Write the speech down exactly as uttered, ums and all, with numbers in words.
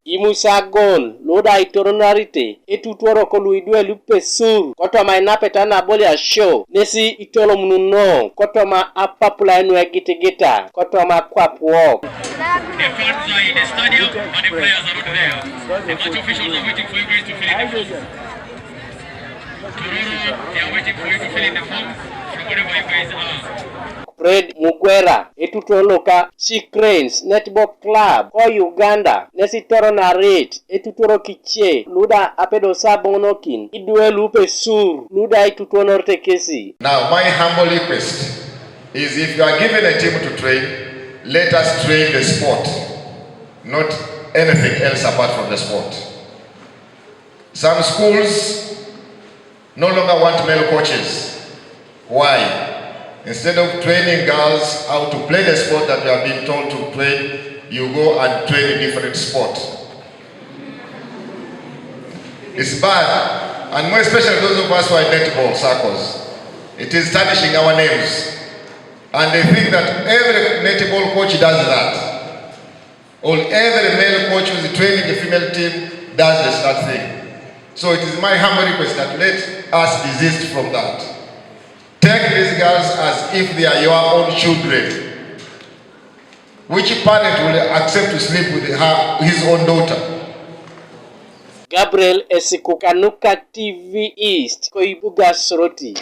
Imusagon luda itorunarite etutworo kolu idwe lupesur kotoma inapeta nabo liasio nesi itolomununo kotoma apapulaenu egitigita kotoma kwapuok. The fans are in the stadium, but the players are not there. The match officials are waiting for you guys to fill in the form. Tororo, they are waiting for you to fill in the form from wherever you guys are. Fred Mugwera etutuon luka She Cranes Netball Club ko Uganda nesi toro narit etutworo kice luda apedo sabonokin idwe lupe sur luda itutuonor tekesi. Now, my humble request is, if you are given a team to train, let us train the sport, not anything else apart from the sport. Some schools no longer want male coaches. Why? Instead of training girls how to play the sport that you have been told to play, you go and train a different sport. It's bad, and more especially those of us who are in netball circles. It is tarnishing our names. And they think that every netball coach does that. Or every male coach who is training the female team does the same thing. So it is my humble request that let us desist from that. Take these girls as if they are your own children. Which parent will accept to sleep with her, his own daughter? Gabriel Esikukanuka, T V East, Koibuga Soroti.